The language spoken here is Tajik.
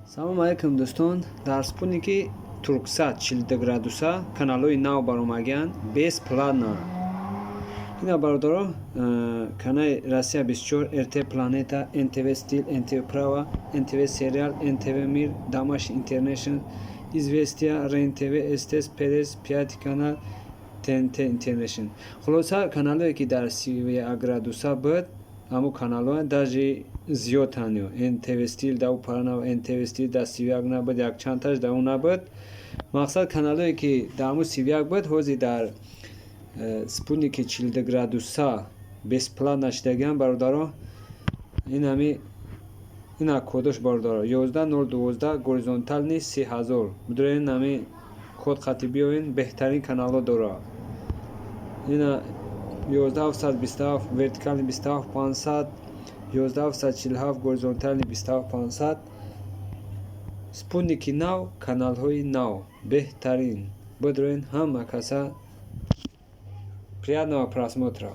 Салому алайкум, дӯстон. Дар спутники Турксат 42 градуса каналҳои нав баромагианд бесплатно. Ина, бародаро, канали Россия 24, РТ Планета, НТВ Стил, НТВ Право, НТВ Сериал, НТВ Мир, Домашний Интернешнл, Известия, РЕН ТВ, СТС, Перец, Пятый канал, ТНТ Интернешнл. Хулоса, каналҳое, ки дар 31 градуса буд, ҳамун каналҳо, даже зиёдтанд. НТВ Стил да пара набуд, НТВ Стил дар 31 набуд, якчандташ дар он набуд. Мақсад, каналҳое, ки дар ҳамун 31 буд, ҳозир дар спутники 42 градуса бесплатно шидагианд, бародаро. Ин ҳами ина кодош, бародаро: 11012, горизонтальный 30 000. Бидурен, ҳами код хати биёен, беҳтарин каналҳо дорад. Ина 11727, вертикальный 27 500, 11747, горизонтальный 27 500. Спутники нав, каналҳои нав, беҳтарин. Бидурен, ҳама каса приятного просмотра.